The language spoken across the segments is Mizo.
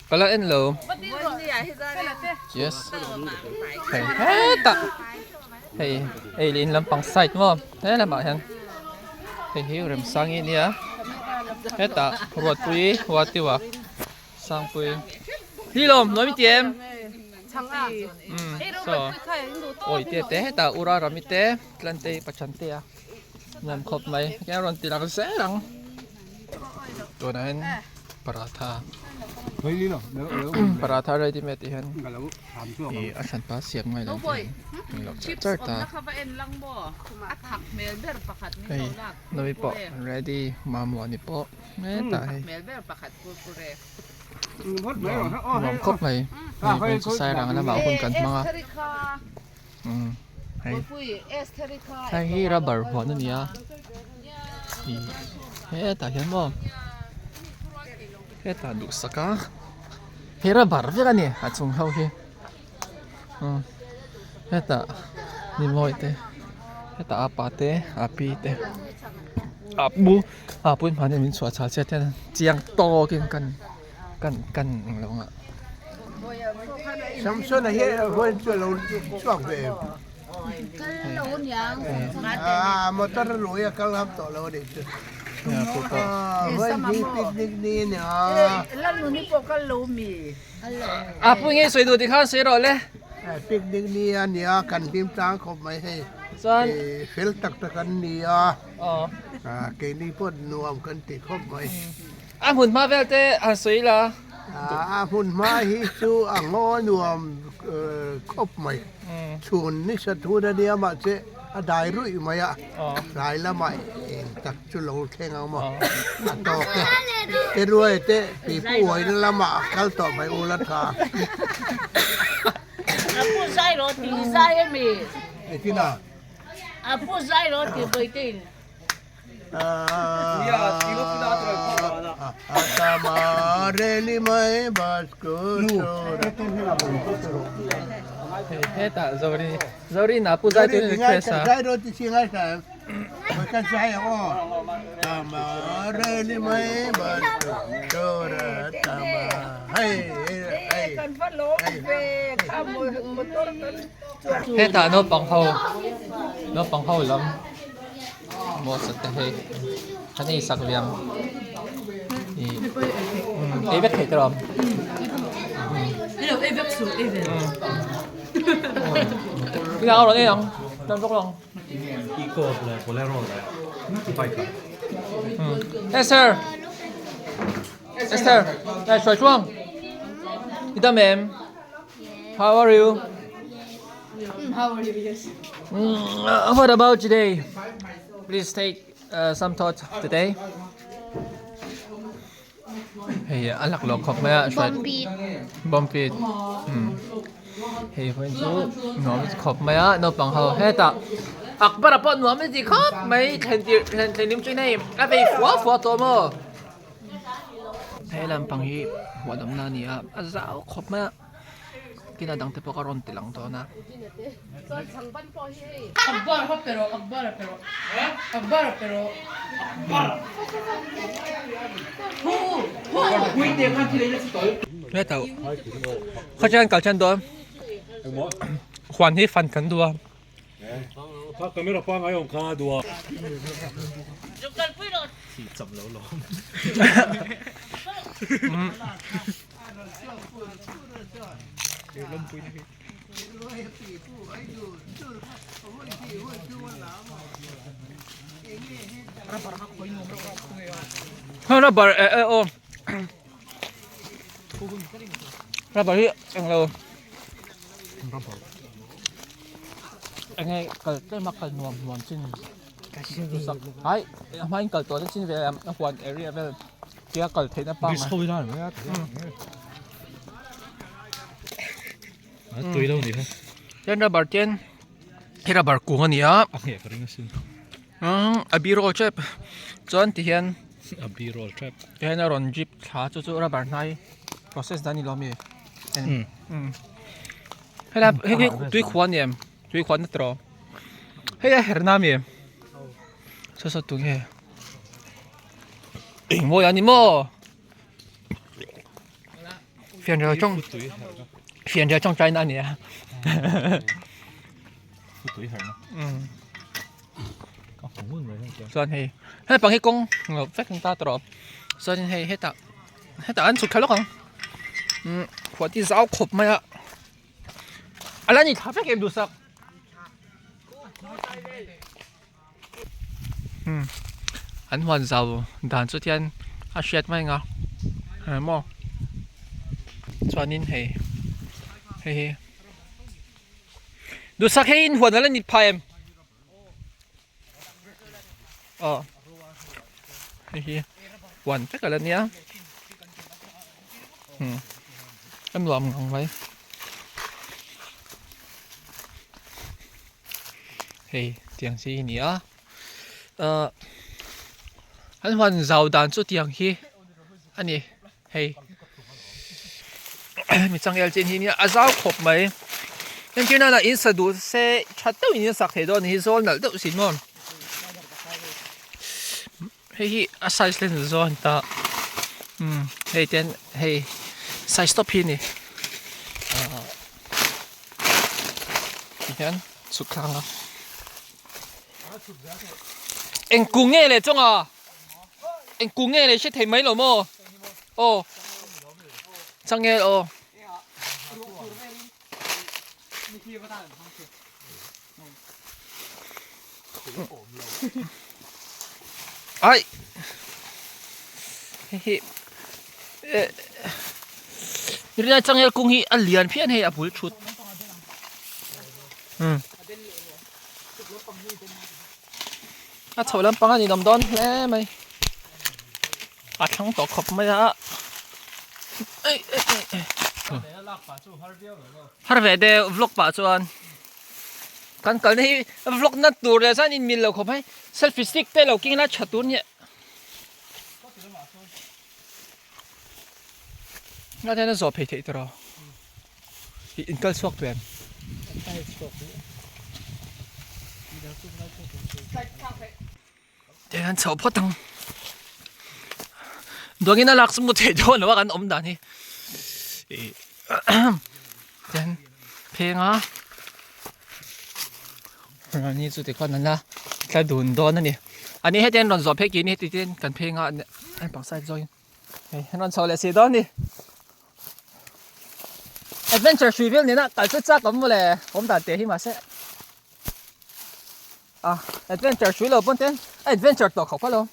Ka la en lo. Yes. Hei hetah hei ei leh in lampang side maw he lamah hian hei hi Remsangi a nia hetah Ruatpui Huatiwa Sangpui hi lawm nuam i ti em umm saw awi te te hetah Ura Rami te Tlantei Pachantea nuam khawp mai enge a rawn ti lang zel ang. Tunah hian paratha paratha ready made tih hian ih a hranpa siam ngai lo tih hian lo char char ta hei nawi pawh ready mamawh ni pawh hetah hei nuam khawp mai hei hmun chu sairang lamah hun kan hmang a umm hei hei hi rubber huan a ni a ih hetah hian maw hetah duhsak a he rubber vek a ni a chung ho hi umm hetah ni mawi te hetah a pa te a pi te a pu a pu in mahni min chhuah chhal chiat hian chiang tawkin kan. Kan kan englo ngah. Samsona hi huan chu alo chhuak ve em? Ah motor a lui a kal ngam tawh lo a nih chu. Ah huan hi picnic ni a nia. A pu nge sawi duh tikhan sawi rawh le. Picnic ni a nia kan hlim tlang khawp mai hei. Chuan fel tak tak an nia. Keini pawh nuam kan ti khawp mai. A hmun hma vel te han sawi la. A hmun hma hi chu a ngaw nuam khawp mai. Chhun ni sa thun a nia mahse a dai ruih mai a, tlai lamah eng tak chu lo thleng ang maw a tawk e. Te ruai te pipu uaina lamah a kal tawh mai ula tha. A pu zai rawh tih zai a mi? Engtin a? A pu zai rawh tih vawitin. Hetah Zori Zori na pu zai turin request a. Hetah naupang ho naupang ho lam. Maw sat te hei an ei sak liam ih ei vek thei te rawh ei vek suh ei ve ila a rawn ei ang tan bawk lo ang Esther Esther này soi chuang i dam em how are you How are you? Yes. Mm, what about today? Please take uh, some thoughts today. Hei a lak lo khawp mai a hruai bomb pit um hei vawiin chu nuam khawp mai a naupang ho hetah akbar a pawh nuam a ti khawp mai thlen tirh thlen thlen lim chu hei a vei fua fua tawh maw he lampang hi huan awmna a ni a a zau khawp mai a. Kina dang te pawh ka rawn ti lang dawn a. Hetah khawchhan kal chan dawn huan hi fan kan duh a. Rubber eh eh aw rubber hi englo enge kal tlem a kal nuam nuam chin ai a hmain kal tawh na chin vel a huan area vel. Tia kal theihna pangngai. Bridge ho ila mai a. A tui lo ni kha. Ten rubber ten he rubber kung a ni a. A ngheh ka ring asin. Umm a bi roll tep chuan ti hian a bi roll tep. Ti hian a rawn drip thla chu chu rubber hnai process dan ni lo mi. Umm helai hei hi tui khuan a ni em tui khuan na tiraw hei a herna a mi saw saw tunge. Engmawi a ni maw? Fianrial tawng fianrial tawngtaina a ni a. Chuan hei hei pang hi kawng lo vek an ta tawh chuanin hei hetah hetah an chhuk thla lawk ang umm khuah te zau khawp mai a a la ni thla vek em duhsak umm an huan zau dan chu tian a hriat mai ang a eng maw chuanin hei hei hi. Duhsak hei in huan ala nit phah em? Aw hei hi huan vek ala nia hmm a nuam ngang mai hei tiang chi hi a ni a ahh an huan zau dan chu tiang hi a ni. Hei mi changel chin hi nia a zau khawp mai entir nana in sa duh se tha deuh in sak thei dawn a ni hi zawl nalh deuh si maw hei hi a size len zawn ta umm hei ten hei size tawp hi a ni ahh tihian chhuk tlang a eng kung nge le chunga. Eng kung nge le hre thei mai lo maw? Aw. Changel aw. Ai. Hei hi. Rinai changel kung hi a lian phian hei a bul thut. Hmm. A chho lampang a ninawm dawn hle mai a thlang tawh khawp mai a ei ei ei ei har ve deuh vlog pah chuan kan kalna hi vlog na tur leh chuan inmil lo khawp mai selfie stick te lo keng ila tha tur nia nga te hian a zawh phei theih tawh Ih in kal chhuak peng. Te an chho phawt ang. Duangin a lak chu mu thei dawn lo a kan awm dan hi. Ih ten pheng a. Rani chu tikhuan an la tla dun dawn a ni. Ani heti an rawn zawh phei kini heti ten kan pheng a an pang side zawngin. Hei an rawn chho leh si dawn a ni. Adventure hrui vel nena kal chu chak awm mawle awm dan teh hi mahse a adventure hrui lo pawn ten a adventure tawh khawp alawm.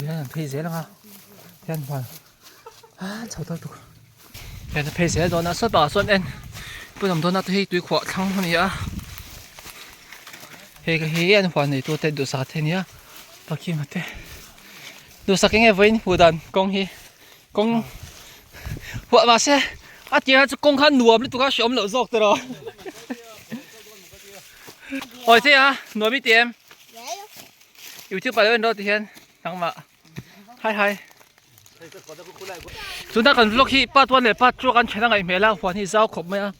Hian an phei zel ang a hian huan a chho tawk tuk hian a phei zel dawn a sawtah sawn en punam dawn a te hi tuikhuah thlang a ni a hei ka hi an huan neitu te duhsak te a nia pakima te duhsak enge vawiin hmuh dan kawng hi. Kawng huah mahse a tirah chu kawng kha nuam lutuk a hreawm loh zawk tawh awi che a nuam i ti em youtube ah lo en rawh ti hian nangmah hi hi tuna kan vlog hi part 1 leh part 2 kan then a ngaih hmel a huan hi zau khawp mai a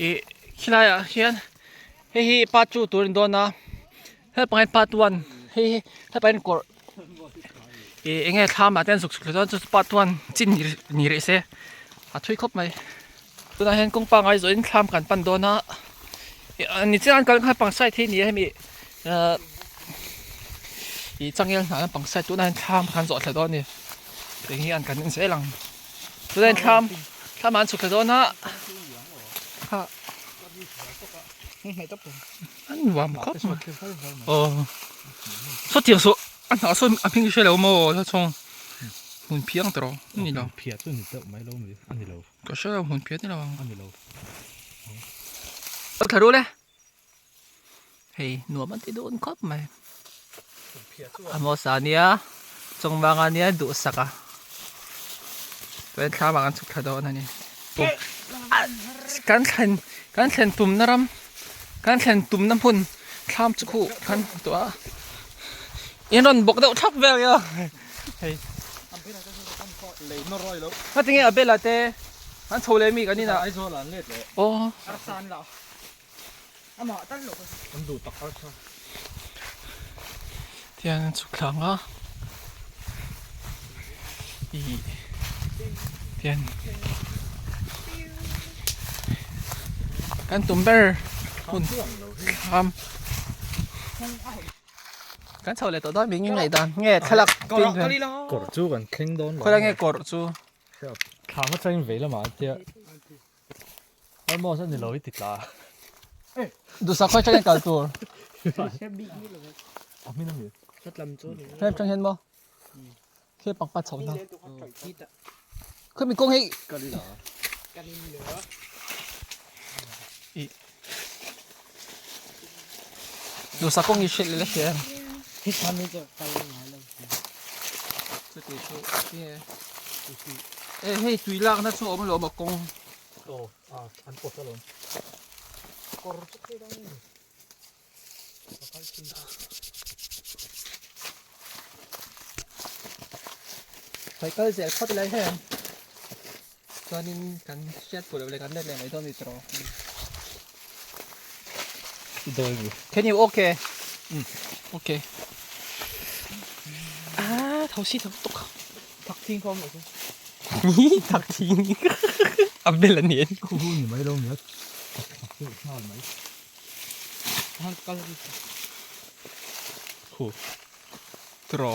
ih khilai ah hian hei hi part 2 tur a ni dawn a. Helpang hian part 1 hei hi helpang hian kawrh ih eng nge thlam ah te an zuk chhuk thla chuan chu chu part 1 chin ni rih se a thui khawp mai tunah hian kawng pangai zawh in thlam kan pan dawn a ni chian an kal helpang side hi a ni a hemi ahh ih changel hnah lampang side tunah hian thlam kan zawh thla dawn a ni eng hi an kan en zel ang tunah hian thlam thlam ah an chhuk thla dawn a kha. A nuam khawp mai aw sawtiang saw a hnah sawn a hming hre lo maw la chhawng hmun phiang tawh a ni lo phiah chu ni deuh mai lo mi a ni lo ka hre lo hmun phiah ni lo ang a ni lo thla ru le hei nuam an ti dawn khawp mai a hmawsa nia chawngvanga nia duhsak a chuan thlam ah kan chhuk thla dawn a ni kan thlen kan thlen tumna ram kan thlen tumna hmun thlam chu khuh kan hmu tawh a. In rawn bawk deuh thlap vel nia hei. Ngatinge a bela te an chho leh mi kan inah. Aw. Tiang an chhuk thlang a ih tiang kan tum ber hun thlam kan chho leh tawh dawn mi nge ngaihdan nge thlalak tin kawr chu kan thleng dawn khawi lai nge kawr chu thlam atangin vei lamah a tia. Almost a ni lo i ti tla. Duhsak khawi tangin kal tur. A hmin a mi. Hlep tang hian maw? Khi pangpa chho na. Khi mi kawng hei. Duhsak kawng i hrilh leh hria em? Chuti chu tinge e hei tui lakna chu a awm alawm a kawng. Aw a an pawt alawm. Kawr chu khawi dang nge ni? Ka kal thin ta. Khawi kal zel phawt ila hian chuanin kan hriat pawh loh leh kan let leh mai dawn a ni tawh. I dawi mi. Can you okay? Um okay. Ah tho si tho tuk. Thak thing kho mai chu. Thak thing. A bel a ni en. Khu hu ni mai lo mi a. Thak deuh nghal mai. Kal kal. Khu. Tro.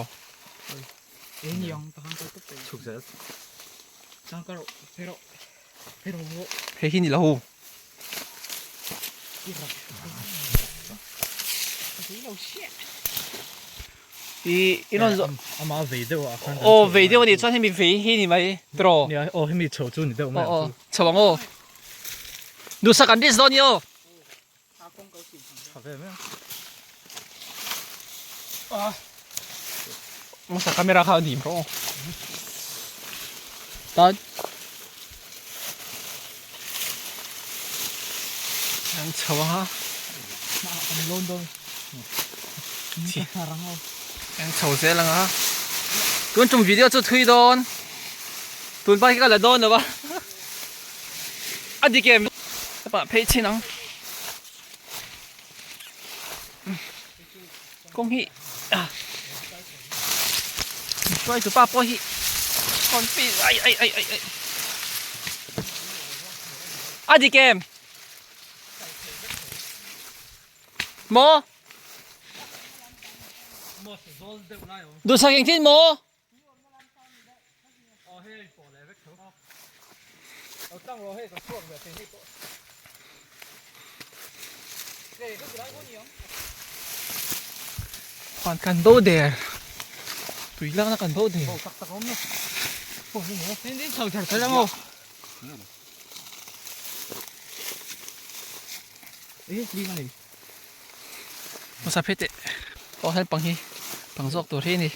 Chhuk zel. Hei hi ni lo. I i rawn zawh. Ama vei deuh ah khan. Aw vei deuh a nih chuan hemi vei hi ni mai tiraw. Nia aw hemi chho chu ni deuh mai ang chu. Aw chho ang aw. Duhsak an risk dawn ni aw. Tha ve mai ang. Masa camera kha a dim rawh aw. Tan. An chho ang a. An chho zel ang a. Tun tum video chu thui dawn. Tun pa hi ka la dawn lo a. A dik em? Ka pah phei chin ang. Kawng hi hruai tu pa pawh hi rawn pi ai ai ai ai ai a dik em maw duhsak engtin maw Huan kan bo der tui lakna kan bo der Hmasa phei teh aw hel pang hi pang zawk tur hi a ni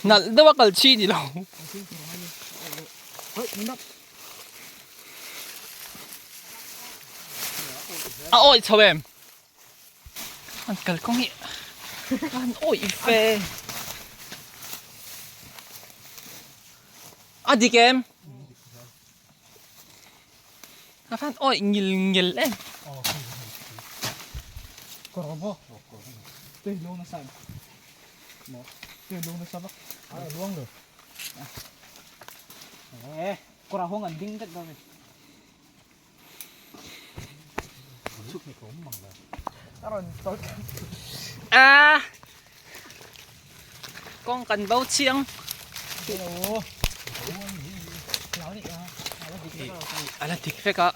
nalh deuh a kal chi ni lo a awih chho em an kalkawng hi an awih ve a dik em. A fan awih ngil ngil em. A kawng kan bo chiang a la dik vek a a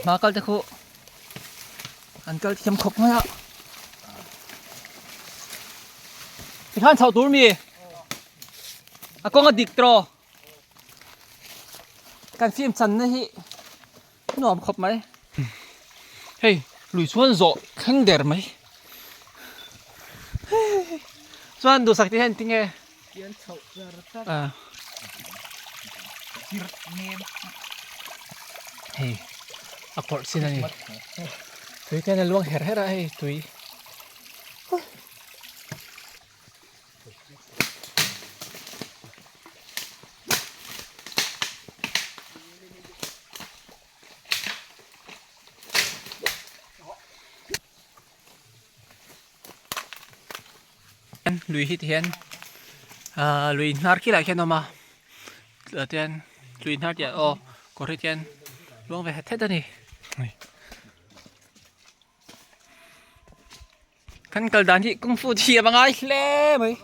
hma kal te khu an kal thiam khawp mai a tikhan chhoh tur mi a kawng a dik tawh kan film channa hi nuam khawp mai hei lui chuan zawh thleng der mai. Chuan duhsak te hian tinge? Tian chhoh char char. Ah. Chirh nem. Hei a kawrh chin a ni. Tui te hian a luang her her a hei tui. Lui hi tihian ahh lui hnar khi lai khian a awm a tah hian lui hnar tih ah aw kawr hi tihian luang ve het het a ni. Kan kal dan hi kung fu thiam a ngai hle mai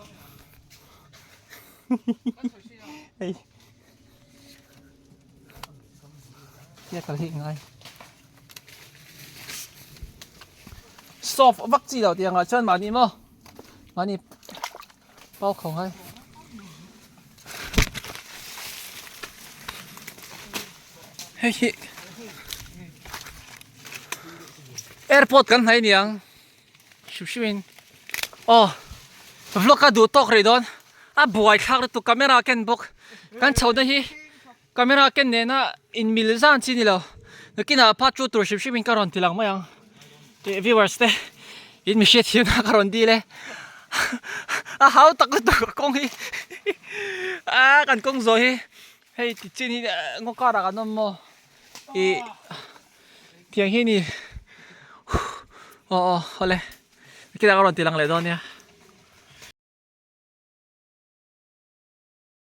hei tia kal hi ngai soft vak chi lo tiang ah chuan mahni maw mahni pau kho ngai hei hi airport kan hnai niang hrim hrim in aw vlog a duh tawk rih dawn a buai thlak lutuk camera ken bawk kan chho na hi camera ken nena in mil zan chi ni lo nakinah part two tur hrim hrim in ka rawn ti lang mai ang tih viewers te in mi hriat hian ka rawn dil e a hau tak lutuk a kawng hi a kan kawng zawh hi hei ti chin hi ngaw karah kan awm maw ih tiang hi ni aw aw awle nakinah ka rawn ti lang leh dawn nia.